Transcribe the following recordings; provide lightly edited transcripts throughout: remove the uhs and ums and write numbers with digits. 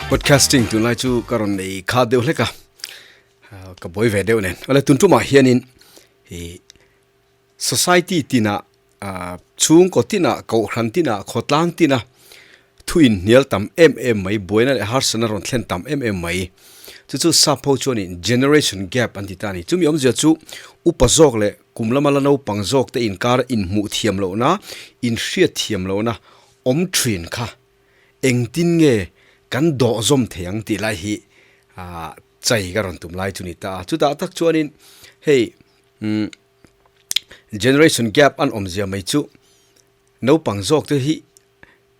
Podcasting tunlai chu ka rawn nei kha deuh hlek a, ka buai ve deuh nen. Awle tun tumah hianin ih society tinah chhungkaw tinah kohhran tinah khawtlang tina thu inhnial tam em em mai buaina leh harsatna rawn thlen tam em em mai. Chu chu sap ho chuanin generation gap an ti ta a ni. Chumi awmzia chu upa zawk leh kum lama la naupang zawk te inkar inhmuh thiam lohna, inhriat thiam lohna awm thin kha engtin nge kan dawh zawm thei ang tih lai hi chai ka rawn tum lai chu ni ta a. Chutah tak chuanin hei umm generation gap an awmzia mai chu naupang zawk te hi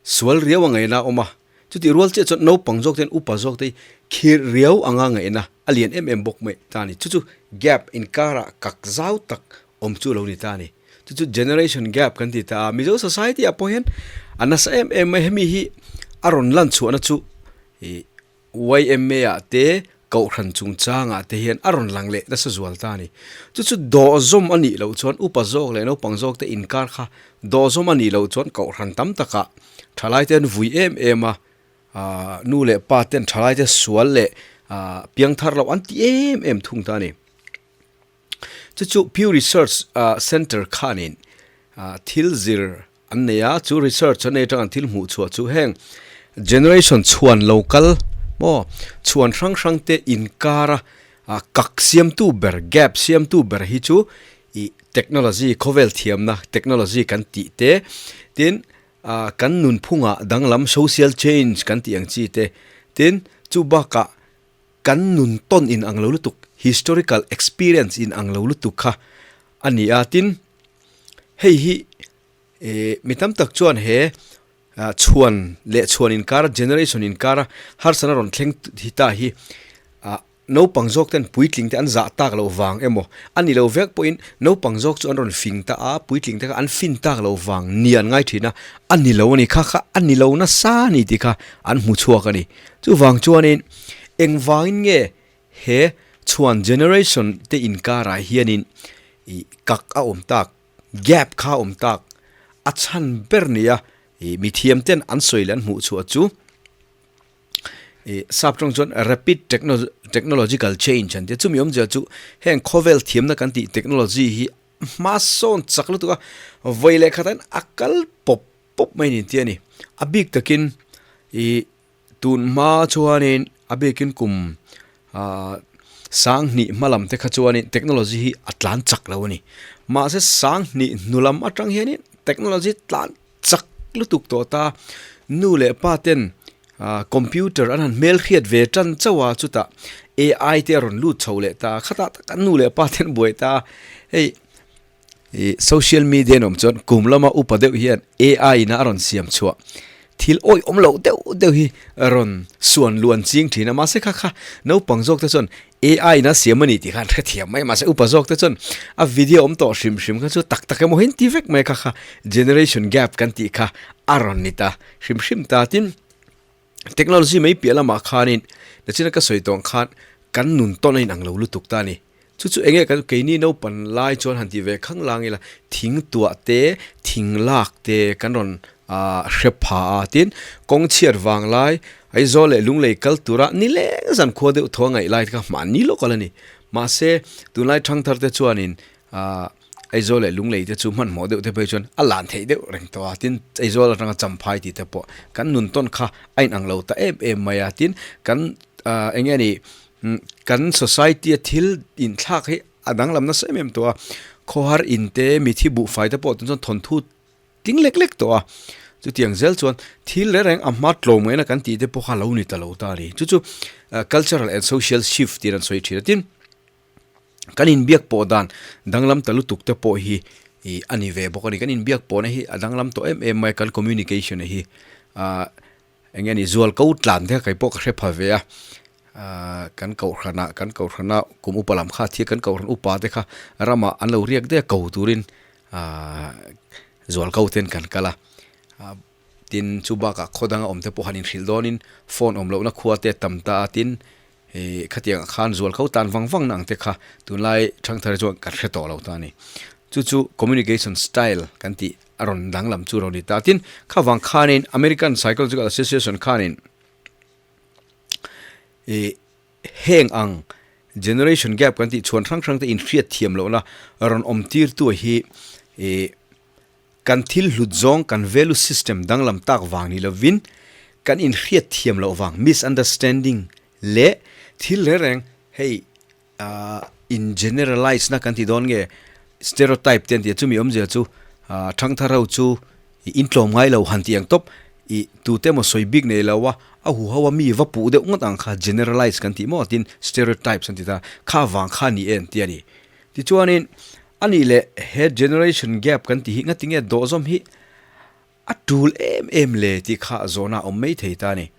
sual riau a ngaihna a awm a, chutih rual chiah chuan naupang zawk ten upa zawk te hi khirh riau anga ngaihna a lian em em bawk mai ta a ni. Chu chu gap inkarah kak zau tak awm chu a lo ni ta a ni. Chu chu generation gap kan ti ta a, Mizo society ah pawh hian a nasa em em mai hemi hi a rawn lan chhuahna chu ih YMA ah te Kohhran chungchangah te hian a rawn lang leh nasa zual ta a ni. Chu chu dawhzawm a nih loh chuan upa zawk leh naupang zawk te inkar kha dawhzawm a nih loh chuan Kohhran tam takah thalai te an vui em em a, aah nu leh pa ten thalai te sual leh aah piangthar loh an ti em em thung ta a ni. Chu chu Pew Research Center khanin thil zir an nei a, chu research an nei atang an thil hmuh chhuah chu heng generation chhuan lo kal maw chhuan hrang hrang te inkara kak siamtu ber gap siamtu ber hi chu ih technology khawvel thiamna technology kan tih te tin kan nunphungah danglam social change kan tih ang chi te tin chu bakah kan nun tawn in ang lo lutuk historical experience in ang lo lutuk kha a ni a tin hei hi eh mi tam tak chuan he chhuan leh chhuan inkar generation inkar a harsatna rawn thleng hi ta hi ah naupang zawk ten puitling te an zah tak loh vang emaw a ni lo vek pawhin naupang zawk chu an rawn fing ta a puitling te kha an fin tak loh vang ni an ngai thin a a ni lo a ni kha kha a ni lo nasa a ni tih kha an hmu chhuak a ni chuvang chuanin engvangin nge He chhuan generation te inkarah hianin ih kak a awm tak, gap kha a awm tak, a chhan ber nia ih mithiam ten an sawi leh an hmuh chhuah chu ih sap tawng chuan rapid technological change an ti a, chumi awmzia chu heng khawvel thiamna kan tih technology hi hma sawn chak lutuk a, vawi leh khat ah hian a kal pawp pawp mai ni tih a ni. A bik takin ih Tun hma chuanin a bikin kum ah sanghnih hma lam te kha chuanin technology hi a tlan chak lo a ni. Mahse sanghnih hnu lam atang hianin technology tlan chak lutuk tawh ta nu leh pa ten ah computer an han hmelhriat ve tan chauh a chutah AI te a rawn lut chho leh ta khatah tak a nu leh pa te an buai ta hei ih social media an awm chuan kum lama upa deuh hian AI in a rawn siam chhuah thil awih awm loh deuh deuh hi rawn suan luan ching thin a mahse kha kha naupang zawk te chuan AI in a siam a ni tih kha an hrethiam mai mahse upa zawk te chuan a video awm tawh hrim hrim kha chu tak tak emaw hi an ti vek mai kha kha generation gap kan tih kha a rawn ni ta hrim hrim ta tin technology mai piah lamah khanin nachina ka sawi tawh ang khan kan nun tawn a inang lo lutuk ta a ni. Chu chu enge kan keini naupan lai chuan han ti ve khang lang ila thing tuah te thing lak te kan rawn ah hre pha a tin kawng chhiat vang lai Aizawl leh Lunglei kal tura nileng zan khua deuh thaw a ngaih lai te kha mahni lawk a la ni. Mahse tunlai thangthar te chuanin ah Aizawl leh Lunglei te chu hmanhmawh deuh te phei chuan a lan theih deuh reng tawh a tin Aizawl atanga Champhai tih te pawh kan nun tawn kha a inang lo ta em em mai a tin kan ah enge ni Kan society a thil inthlak hi a danglam nasa em em tawh a, khawhar in te mithi buhfai te pawh tun chuan thawnthu tling lek lek tawh a, chutiang zel chuan thil reng reng a hma tlawm ngaihna kan tih te pawh kha a lo ni ta lo ta a ni. Chu chu cultural and social shift tiin an sawi thin a, tin kan inbiak pawh dan danglam ta lutuk te pawh hi ih a ni ve bawk a ni, kan inbiak pawhna hi a danglam tawh em em mai a kan communication hi ah. Eng nge ni zual ko tlan te kha kei pawh ka hre pha ve a, aaa kan kohhranah kan kohhrana kum upa lam kha a thi a kan kohhran upa te kha ramah an lo riak daih a ko turin aaa zual ko ten kan kal a, tin chu bakah khaw danga awm te pawh han inhrilh dawnin phone awm lohna khua te a tam ta a tin ih khatiang ah khan zual ko tlan vang vang na ang te kha tunlai thangthar chuan kan hre tawh lo ta a ni. Chu chu communication style kan tih. A rawn danglam chu a rawn ni ta. Tin, kha vang khanin American Psychological Association khanin I heng ang generation gap kan tih chhuan hrang hrang te inhriat thiam lohna rawn awm tirtu hi i kan thil hlut zawng kan value system danglam tak vang ni lovin kan inhriat thiam loh vang misunderstanding leh thil reng reng hei in generalize na kan ti dawn nge stereotype te an ti a chumi awmzia chu thangthar ho chu i intlawm ngai lo han tih ang tawp i tute emaw sawi bik nei lo a a huho a mi va puh deuh ngawt ang kha generalize kan tih maw tin stereotypes an ti ta kha vang kha ni em tih a ni tichuanin a nih leh he generation gap kan tih hi ngati nge dawhzawm hi A tul em em le tih kha zawhna a awm mai thei ta a ni.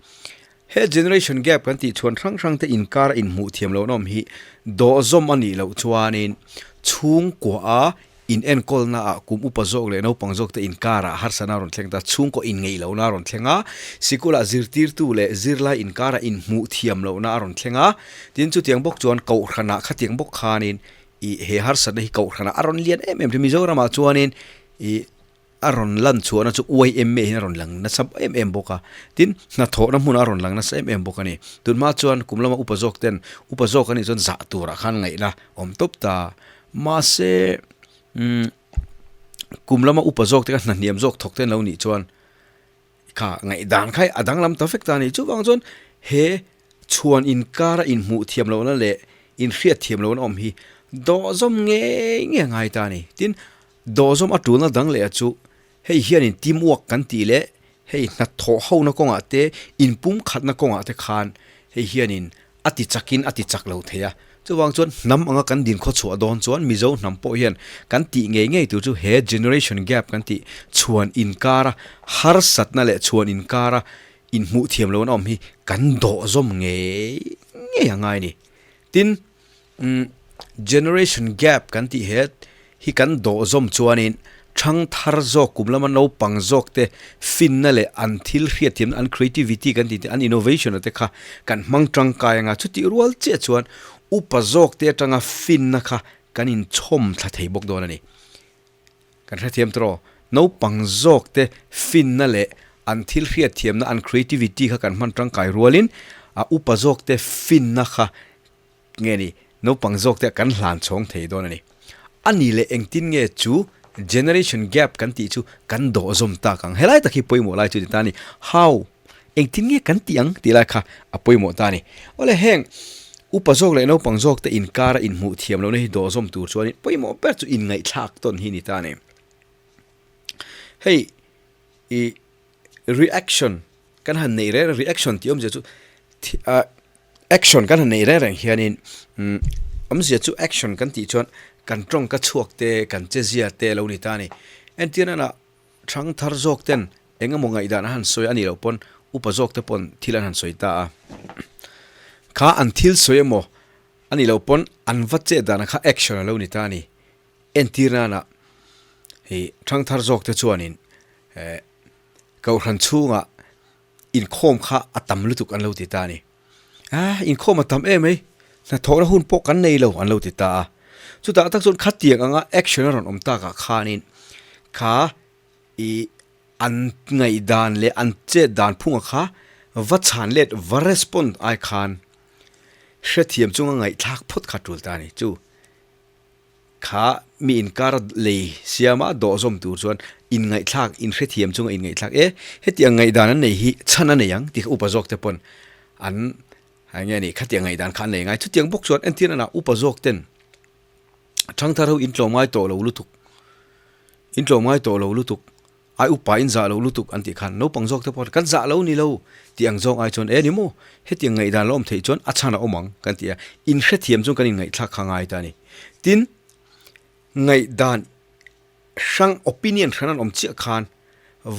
He generation gap kan tih chhuan hrang hrang te inkar a inhmuh thiam lohna awm hi dawhzawm a nih loh chuanin chhungkua a inenkawlna ah kum upa zawk leh naupang zawk te inkarah harsatna a rawn thleng ta, chhungkaw inngeih lohna a rawn thleng a, sikulah zirtirtu leh zirlai inkarah inhmuh thiam lohna a rawn thleng a, tin chutiang bawk chuan kohhranah khatiang bawk khanin ih he harsatna hi kohhranah a rawn lian em em thin. Mizoramah chuanin ih A rawn lan chhuahna chu YMA hian a rawn lang nasa em em bawk a, tin hnathawhna hmunah a rawn lang nasa em em bawk a ni. Tunhma chuan kum lama upa zawk ten upa zawk a nih chuan zah turah khan ngaihna awm tawp ta. Mahse umm kum lama upa zawk te kha hna hniam zawk thawk te an lo nih chuan kha ngaihdan kha a danglam ta vek ta a ni. Chuvang chuan he chhuan inkara inhmuh thiam lohna leh inhriat thiam lohna awm hi dawhzawm ngei ngei a ngai ta a ni. Tin Dawhzawm a tulna dang leh a chu hei hianin team work kan tih leh hei hnathawh hona kawngah te inpumkhatna kawngah te khan hei hianin a ti chakin a ti chak lo thei a. Chuvang chuan hnam anga kan din khawchhuah dawn chuan Mizo hnam pawh hian kan tih ngei ngei tur chu he generation gap kan tih chhuan inkara harsatna leh chhuan inkara inhmuh thiam lohna awm hi kan dawhzawm ngei ngei a ngai a ni. Tin. Umm generation gap kan tih he hi kan dawh zawm chuanin thang thar zawk kum lama naupang zawk te finna leh an thil hriatthiamna an creativity kan tih te an innovation a te kha kan hmang tangkai anga chutih rual chiah chuan upa zawk te atanga finna kha kan inchhawm thla thei bawk dawn a ni. Kan hrethiam tawh naupang zawk te finna leh an thil hriatthiamna an creativity kha kan hman tangkai rualin a upa zawk te finna kha Nge ni, naupang zawk te kan hlan chhawng thei dawn a ni. A ni leh engtin nge chu generation gap kan tih chu kan dawh zawm tak ang. Helai tak hi pawimawh lai chu ni ta a ni. How? Engtin nge kan tih ang tih lai kha a pawimawh ta a ni. Awle heng upa zawk leh naupang zawk te inkara inhmuh thiam lohna hi dawh zawm tur chuanin pawimawh ber chu inngaihthlak tawn hi ni ta a ni. Hei i reaction Kan han neih reng reng reaction tih awmzia chu ah action kan han neih reng reng hianin umm awmzia chu action kan tih chuan kan tawngka chhuak te kan che zia te a lo ni ta a ni. Entir nana thang thar zawk ten eng emaw ngaihdan an han sawi a nih loh pawn upa zawk te pawn thil an han sawi ta a. Kha an thil sawi emaw a nih loh pawn an va chet dan kha action a lo ni ta a ni. Entir nana hei thang thar zawk te chuanin eh. Kohhran chhungah inkhawm kha a tam lutuk an lo ti ta a ni. Ah, inkhawm a tam em mai, hnathawhna hun pawh kan nei lo an lo ti ta a. Chutah tak chuan khatiang anga action a rawn awm takah khanin kha i an ngaihdan leh an chet dan phunga kha va chhan let va respond ai khan hrethiam chunga ngaihthlak phawt kha tul ta a ni. Chu Kha mi inkar lei siama dawh zawm tur chuan inngaihthlak, inhrethiam chunga inngaihthlak e, hetiang ngaihdan an nei hi chhan a nei ang tih kha upa zawk te pawn an eng nge ni khatiang ngaihdan kha an nei ngai. Chutiang bawk chuan entir nana upa zawk ten thangthar ho intlawm ngai tawh lo lutuk, intlawm ngai tawh lo lutuk, Ai upa in zah lo lutuk an tih khan naupang zawk te pawh kan zah lo ni lo tih ang zawng ai chuan e ni maw hetiang ngaihdan la awm theih chuan a chhan a awm ang kan ti a, inhrethiam chuan kan inngaihthlak kha ngai ta a ni. Tin, ngaihdan hrang opinion hran an awm chiah khan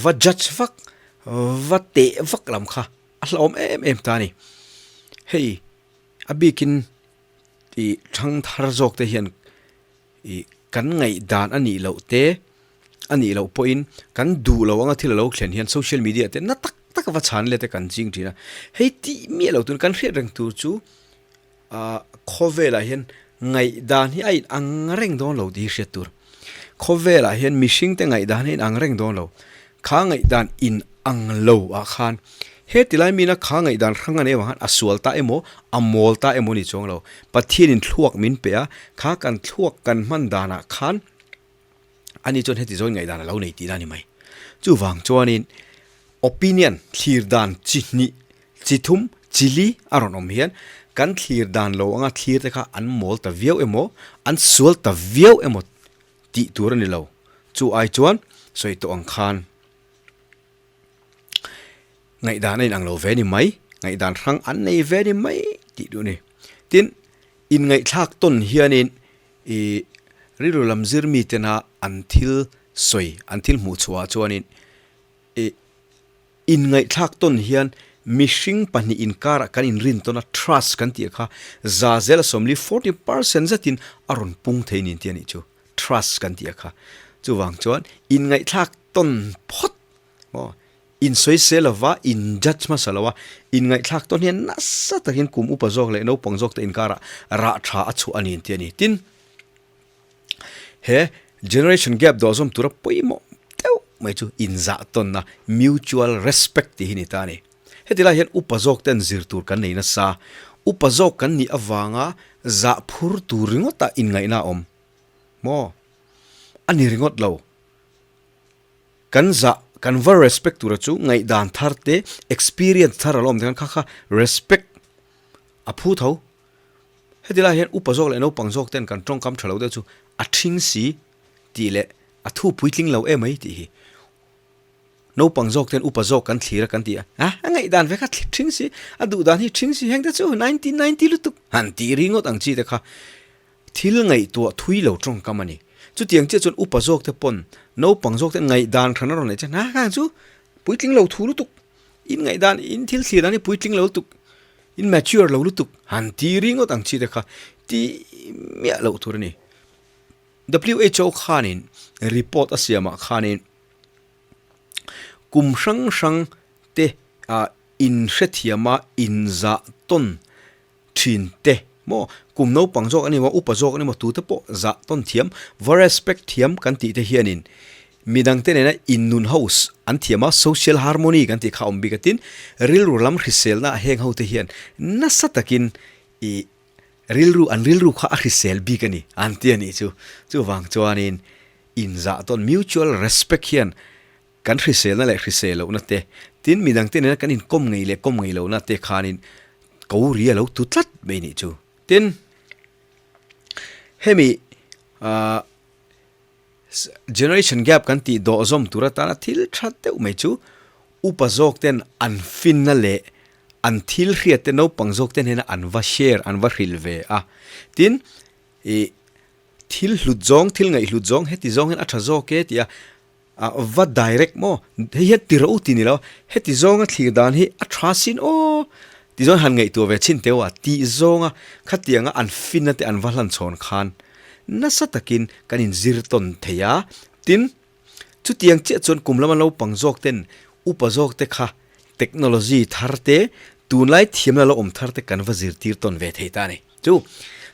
va judge vak va teh vak lam kha a hlauhawm em em ta a ni. Hei a bikin ih thangthar zawk te hian Ih, kan ngaihdan a nih loh te, a nih loh pawhin kan duh lo anga thil a lo thlen hian social media te na tak tak a va chhan let te kan ching thin a. Hei tih miah lo tun kan hriat reng tur chu ah khawvelah hian ngaihdan hi a in ang reng dawn lo tih hi hriat tur. Khawvelah hian mihring te ngaihdan hi a in ang reng dawn lo. Kha ngaihdan in ang lo ah khan. He tilai mina kha ngaihdan hrang a nei avang khan a sual ta emaw, a mawl ta emaw ni chuang lo. Pathianin thluak min pe a, kha kan thluak kan hman danah khan ani chuan heti zawin ngaihdan a lo nei tihna a ni mai. Chuvang chuanin opinion, thlir dan chi hnih, chi thum, chi li a rawn awm hian kan thlir dan lo anga thlir te kha an mawl ta viau emaw, an sual ta viau emaw tih tur a ni lo. Chu ai chuan sawi tawh ang khan ngaihdan a inang lo ve ni mai, ngaihdan hrang an nei ve ni mai tih duh a ni. Tin, inngaihthlak tawn hianin ih rilru lam zir mi tena an thil sawi, an thil hmuh chhuah ah chuanin ih inngaihthlak tawn hian mihring pahnih inkarah kan inrin tawn a, trust kan tih kha za zel a 40, 40% zetin a rawn pung thei niin tih a nih chu, trust kan tih kha. Chuvang chuan inngaihthlak tawn phawt maw Insawisel lova, in judge hmasa lo a, inngaihthlak tawn hian nasa takin kum upa zawk leh naupang zawk te inkarah rah tha a chhuah a ni tih a ni. Tin, he generation gap dawhzawm tura pawimawh deuh mai chu inzah tawnna, mutual respect tih hi ni ta a ni. Heti lai hian upa zawk ten zir tur kan nei nasa, upa zawk kan nih avanga zah phur tur ringawtah inngaihna a awm maw? A ni ringawt lo. Kan zah, kan va respect tura chu ngaihdan thar te, experience thar a lo awm thei khan kha kha respect a phu tho. Heti lai hian upa zawk leh naupang zawk ten kan tawngkam tha lo deuh chu a thing si tih leh a thu puitling lo em mai tih hi. Naupang zawk ten upa zawk kan thlir a kan ti a, a ngaihdan ve kha thing si, a duh dan hi thing si heng te chu 1990 lutuk han tih ringawt ang chi te kha. Thil ngaihtuah thui lo tawngkam a ni. Chutiang chiah chuan upa zawk te pawn naupang zawk te ngaihdan hran a rawn neih chuan ha khang chu puitling lo thu lutuk, in ngaihdan, in thil thlir dan hi puitling lo lutuk, in mature lo lutuk han ti ringawt ang chi te kha ti miah loh tur a ni. WHO khanin report a siamah khanin kum hrang hrang te ah inhrethiama inzah tawn thin te maw kum naupang zawk a ni maw upa zawk a ni maw tute pawh zah tawn thiam va respect thiam kan tih te hianin midang te nena innun house an thiam a social harmony kan tih kha a awm bik a tin rilru lam hriselna ah heng ho te hian nasa takin ih rilru an rilru kha a hrisel bik a ni an ti a nih chu chuvang chuanin inzah tawn mutual respect hian Kan hriselna leh hrisel lohna te, tin midangte nena kan inkawm ngei leh kawm ngei lohna te khanin ko ri a lo tu tlat mai nih chu. Tin, hemi ah generation gap kan tih dawh zawm tur atana thil tha deuh mai chu upa zawk ten an finna leh an thil hriat te naupang zawk te hnena an va share an va hrilh ve a. Tin, ih thil hlut zawng thil ngaihhlut zawng heti zawng hian a tha zawk e tia A va direct maw? Hei hian ti rawh u ti ni lo, heti zawnga thlir dan hi a tha sin aw ti zawng han ngaihtuah ve chhin teuh a, tih zawnga khatianga an finna te an va hlan chhawn khan nasa takin kan inzir tawn thei a. Tin, chutiang chiah chuan kum lama naupang zawk ten upa zawk te kha technology thar te, tunlai thiamna lo awm thar te kan va zirtir tawn ve thei ta a ni. Chu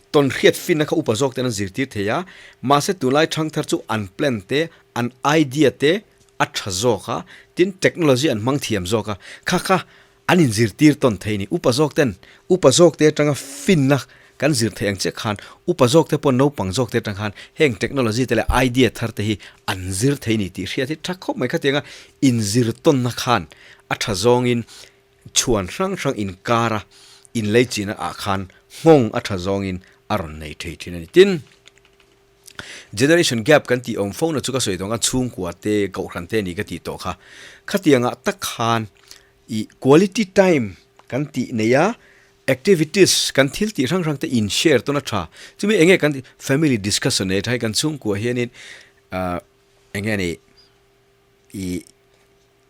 tawn hriat finna kha upa zawk ten an zirtir thei a, mahse tunlai thangthar chu an plan te, an idea te a tha zawk a, tin technology an hmang thiam zawk a, kha kha an inzirtir tawn thei a ni. Upa zawk ten, upa zawk te atanga finna kan zir theih ang chiah khan upa zawk te pawh naupang zawk te atang khan heng technology te leh idea thar te hi an zir thei a ni tih hriat hi tha khawp mai. Khatianga inzir tawnna khan a tha zawngin Chhuan hrang hrang inkara inlei china ah khan nghawng a tha zawngin a rawn nei thei thin a ni. Tin, generation gap kan tih awm fo na chu ka sawi tawh ang a, chhungkua te, kohhran te a ni ka tih tawh kha. Khatiangah tak khan ih quality time kan tih nei a, activities kan thil tih hrang hrang te in share tawn a tha. Chumi eng nge kan tih, family discussion nei tha hi kan chhungkua hianin ah eng nge ni ih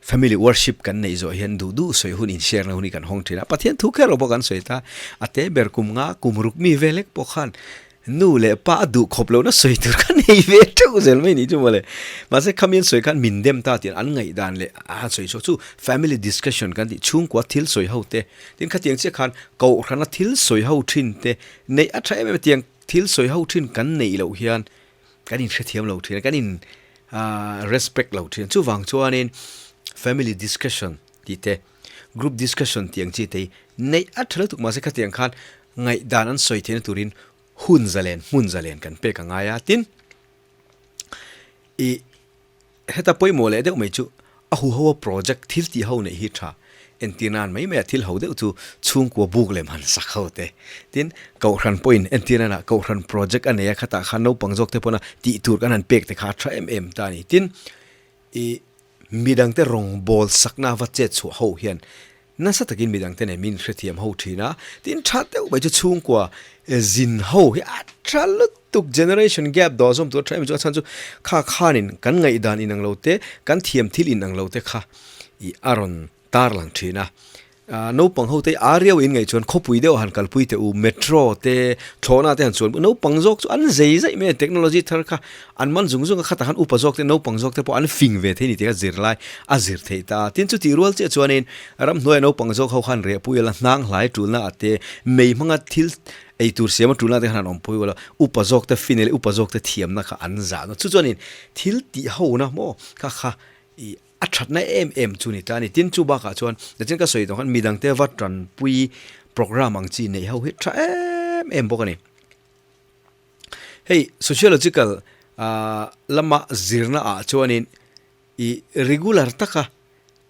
Family worship kan neih zawh hian duh duh sawi hun in share na hun hi kan hawng thin a, Pathian thu kher lo pawh kan sawi ta, a te ber kum nga kum ruk mi ve lek pawh khan nu leh pa a duh khawp lohna sawi tur kha nei ve teuh zel mai nih chu mawle. Mahse khami an sawi khan min dem ta tih an ngaihdan leh a sawi chhuak chu family discussion kan tih chhungkua thil sawi ho te tin khatiang chiah khan kohhrana thil sawi ho thin te neih a tha em em a tiang thil sawi ho thin kan neih loh hian kan inhrethiam lo thin a, kan in respect lo thin a. Chuvang chuanin family discussion tih te, Group discussion tih ang chi te hi neih a tha lutuk mahse khatiang khan ngaihdan an sawi theihna turin hun zalen hmun zalen kan pek a ngai a. Tin, ih heta pawimawh leh deuh mai chu a huho a project thil tih ho neih hi tha entir nan mai mai a thil ho deuh chu chhungkua buk lem han sak ho te. Tin, Kohhran pawhin entir nanah Kohhran project a nei a khatah khan naupang zawk te pawna tih tur kan han pek te kha a tha em em ta a ni. Tin, ih Midangte rawngbâwl sakna va chet chhuah ho hian nasa takin midangte nen min hrethiam ho thin a, tin tha deuh mai chu chhungkua zin ho hi a tha lutuk generation gap dawh zawm tur a tha em chu a chhan chu kha khanin kan ngaihdan inang lo te kan thiam thil inang lo te kha ih a rawn tarlang thin a. Naupang ho te a riau in ngaih chuan khawpui deuh han kalpui teh u, metro te, thlawhna te han chuan naupang zawk chu an zei zaih mai a, technology thar kha an man zung zung a, khatah khan upa zawk te naupang zawk te pawh an fing ve thei ni tih kha zirlai a zir theih ta a. Tin chutih rual chiah chuanin ramhnuaia naupang zawk ho khan rehpui ila hnang hlai tulna ah te, mei hmanga thil ei tur siam a tulna te khan an awmpui ula, upa zawk te fin leh upa zawk te thiamna kha an zahna chu chuanin thil tih hona maw kha kha ih A thatna em em chu ni ta a ni. Tin, chu bakah chuan nichin ka sawi tawh khan midangte va tanpui programme ang chi neih ho hi tha em em bawk a ni. Hei sociological lama zirna ah chuanin ih regular taka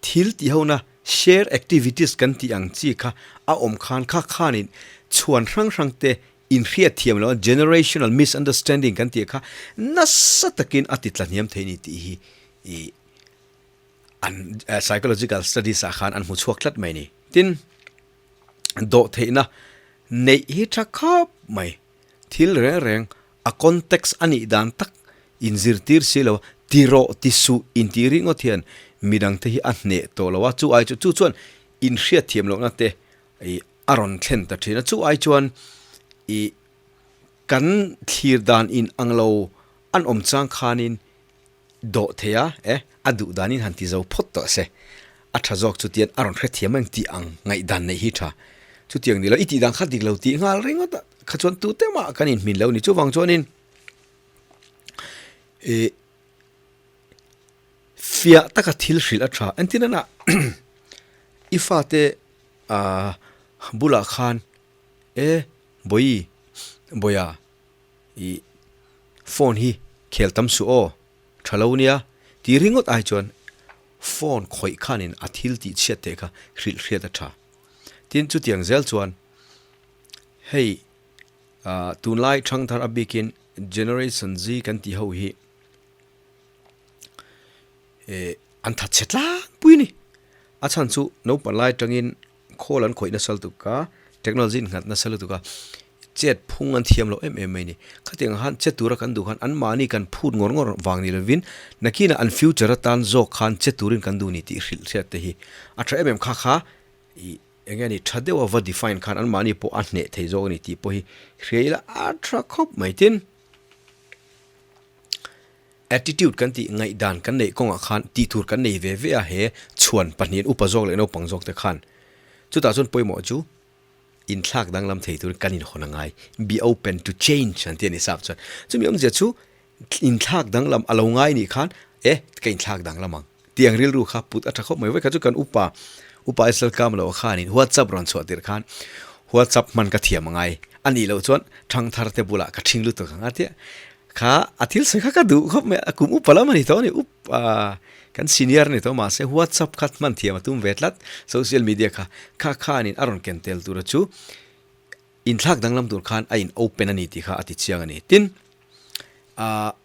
thil tih hona share activities kan tih ang chi kha a awm khan kha khanin chhuan hrang hrang te inhriat thiam loh a generational misunderstanding kan tih kha nasa takin a ti tlahniam thei a ni tih hi ih an psychological studies ah khan an hmu chhuak tlat mai a ni. Tin, dawhtheihna neih hi tha khawp mai. Thil reng reng a context a nih dan tak inzirtir si lo, ti rawh ti suh intih ringawt hian midangte hi a hneh tawh lo a, chu ai chu chu chuan inhriat thiam lohna te ih a rawn thlen ta thin a, chu ai chuan ih kan thlir dan in ang lo an awm chang khanin Dawh thei a, e, a duh danin han ti zo phawt tawh se. A tha zawk chu tian a rawn hrethiam ang tih ang ngaihdan neih hi tha. Chutiang ni lo, i tih dan kha dik lo tih nghal ringawt a, kha chuan tute mah kan inhmin lo ni. Chuvang chuanin i fiah taka thil hrilh a tha. Entir nana i fate bulah khan e Bawihi, Bawiha, I phone hi khel tam suh aw, tha lo nia tih ringawt ai chuan phone khawih khanin a thil tih chhiat teh kha hrilh hriat a tha. Tin, chutiang zel chuan hei tunlai thangthar a bikin Generation Z kan tih ho hi an that chhe tlangpui a ni. A chhan chu naupang lai atangin Khawl an khawih nasa lutuk a, technology in nghat nasa lutuk a, chet phung an thiam loh em em mai a ni. Khatiang khan che tura kan duh khan anmahni kan phut ngawr ngawr vang ni lovin nakinah an future atan zawk khan che turin kan duh ni tih hrilh hriat te hi a tha em em kha kha ih eng nge ni tha deuha va define khan anmahni pawh a hneh thei zawk a ni tih pawh hi hria ila a tha khawp mai. Tin, Attitude kan tih ngaihdan kan neih kawngah khan tih tur kan nei ve ve a, he chhuan pahnihin upa zawk leh naupang zawk te khan chutah chuan pawimawh chu inthlak danglam thei turin kan inhawn a ngai, be open to change an ti a ni sap chuan. Chumi awmzia chu inthlak danglam a lo ngai nih khan e ka inthlak danglam ang tih ang rilru kha put a tha khawp mai. Vawikhat chu kan upa, upa Israel Kamlo khanin WhatsApp rawn chhuah tirh khan WhatsApp hman ka thiam a ngai a nih loh chuan thangthar te bulah ka ṭhing lutuk ang a tia. Kha a thil sawi kha ka duh khawp mai a, kum upa lam a ni tawh a ni, up kan senior a ni tawh mahse WhatsApp kha hman thiam a tum ve tlat, social media kha, kha khanin a rawn ken tel tura chu inthlak danglam tur khan a in open a ni tih kha a ti chiang a ni. Tin, ah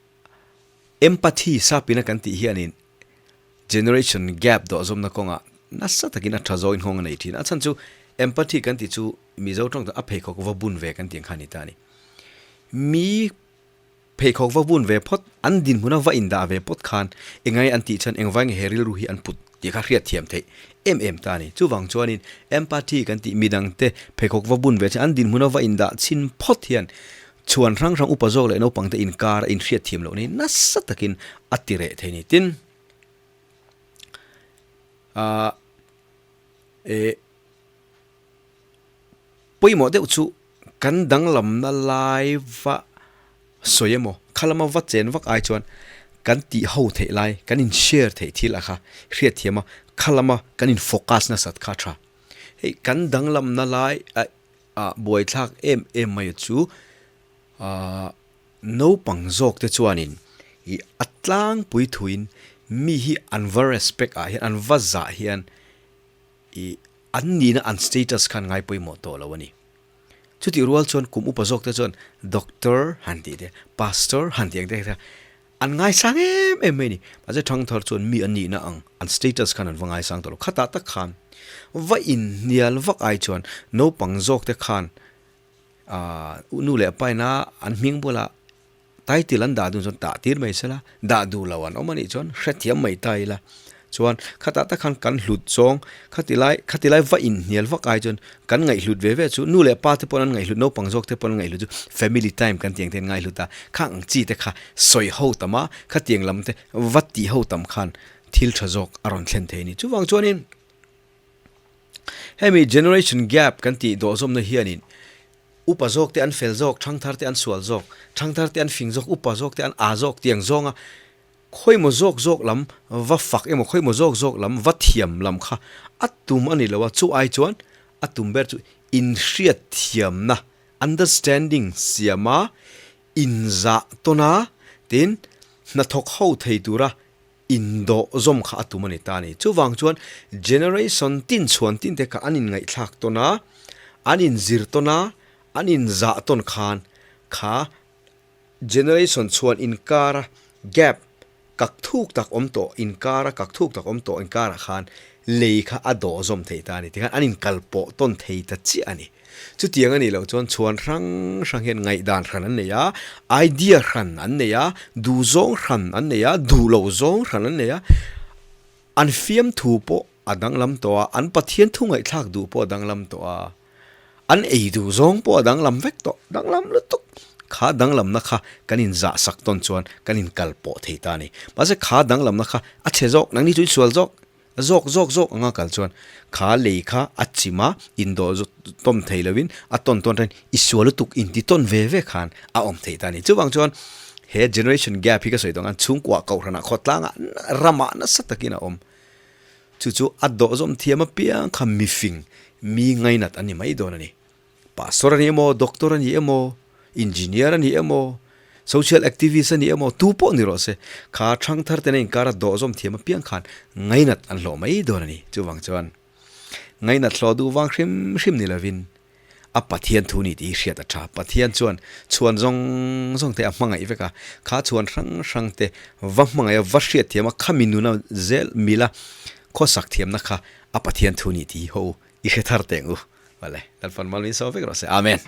empathy sapina kan tih hianin generation gap dawhzawmna kawngah nasa takin a tha zawin nghawng a nei thin a, a chhan chu empathy kan tih chu Mizo tawng chuan a pheikhawk va bun ve kan tih ang kha a ni ta a ni. Mi pheikhawk va bun ve phawt, an dinhmuna va indah ve phawt khan engai an tih chuan engvai nge he rilru hi an put tih kha hriat thiam theih em em ta a ni. Chuvang chuanin empathy kan tih midangte pheikhawk va bun ve chuan an dinhmuna va indah chhin phawt hian chhuan hrang hrang upa zawk leh naupangte inkar a inhriat thiam loh ni nasa takin a ti reh thei a ni. Tin, ah eh. Pawimawh deuh chu kan danglamna lai va sawi emaw, kha lama va chen vak ai chuan kan tih ho theih lai, kan in share theih thil a kha hriat thiam a, Kha lama kan in focus nasat kha tha. Hei kan danglamna lai a buaithlak em em mai chu ahh naupang zawk te chuanin ih a tlangpui thuin mi hi an va respect ah hian an va zah hian ih an nihna an status khan ngai pawimawh tawh lo a ni. Chutih rual chuan kum upa zawk te chuan doctor han tih te pastor han tih ang te kha An ngaisang em em mai a ni. Mahse Thangthar chuan mi an nihna ang, an status khan an va ngaisang tawh lo. Khatah tak khan va inhnial vak ai chuan naupang zawk te khan aah nu leh pa ina an hming bulah title an dah dun chuan tah tir mai sela, dah duh lo an awm a nih chuan hrethiam mai ta ila. Chuan khatah tak khan kan hlut zawng, khati lai khati lai va inhnial vak ai chuan kan ngaihhlut ve ve chu nu leh pa te pawn an ngaihhlut, naupang zawk te pawn an ngaihhlut chu family time kan tih ang te an ngaihhlut a, khang ang chi te kha sawi ho tam a, khatiang lam te va tih ho tam khan thil tha zawk a rawn thlen thei a ni. Chuvang chuanin hemi generation gap kan tih dawhzawmna hianin upa zawk te an fel zawk, thangthar te an sual zawk, thangthar te an fing zawk, upa zawk te an aa zawk tiang zawnga Khawimaw zawk zawk lam va fak emaw khawimaw zawk zawk lam va thiam lam kha a tum a ni lo a, chu ai chuan a tum ber chu inhriatthiamna, understanding, siama inzah tawn a, tin hnathawk ho thei tura indawh zawm kha a tum a ni ta a ni. Chuvang chuan generation tin chhuan tin te kha an inngaihthlak tawn a, an inzir tawn a, an inzah tawn khan kha Generation chhuan inkara gap kak thuk tak awm tawh inkara kak thuk tak awm tawh inkarah khan lei kha a dawh zawm thei ta a ni. Tikhan an inkal pawh tawn thei ta chiah a ni. Chutiang a nih loh chuan chhuan hrang hrang hian ngaihdan hran an nei a, idea hran an nei a, duhzawng hran an nei a, duh loh zawng hran an nei a, an fiamthu pawh a danglam tawh a, an Pathian thu ngaihthlak duh pawh a danglam tawh a. An ei duh zawng pawh a danglam vek tawh, danglam lutuk. Kha danglamna kha kan inzah sak tawn chuan kan inkal pawh thei ta a ni. Mahse kha danglamna kha a chhe zawk, nangni chu insual zawk, zawk zawk zawk anga kal chuan kha lei kha a chim a, indawh tawn thei lovin a tawn tawn reng i sual lutuk inti tawn ve ve khan a awm thei ta a ni. Chuvang chuan he generation gap hi ka sawi tawh ang khan chhungkuah kohhranah khawtlangah ramah nasa takin a awm. Chu chu a dawh zawm thiam apiang kha mifing, mi ngainat a ni mai dawn a ni. Pastor a ni emaw, doctor a ni emaw, engineer a ni emaw, social activist a ni emaw, tu pawh ni rawh se, kha thangthar tena inkara dawh zawm thiam apiang khan ngainat an hlawh mai dawn a ni. Chuvang chuan ngainat hlawh duh vang hrim hrim ni lovin A Pathian thu ni tih hi hriat a tha. Pathian chuan chhuan zawng zawng te a hmangaih vek a, kha chhuan hrang hrang te va hmangaih a, va hriat thiam a, khami nuna zel mila khawsak thiamna kha a Pathian thu ni tih hi ho i hre thar teng u. Vale, Lalpan mal min sawi vek rawh se. Amen.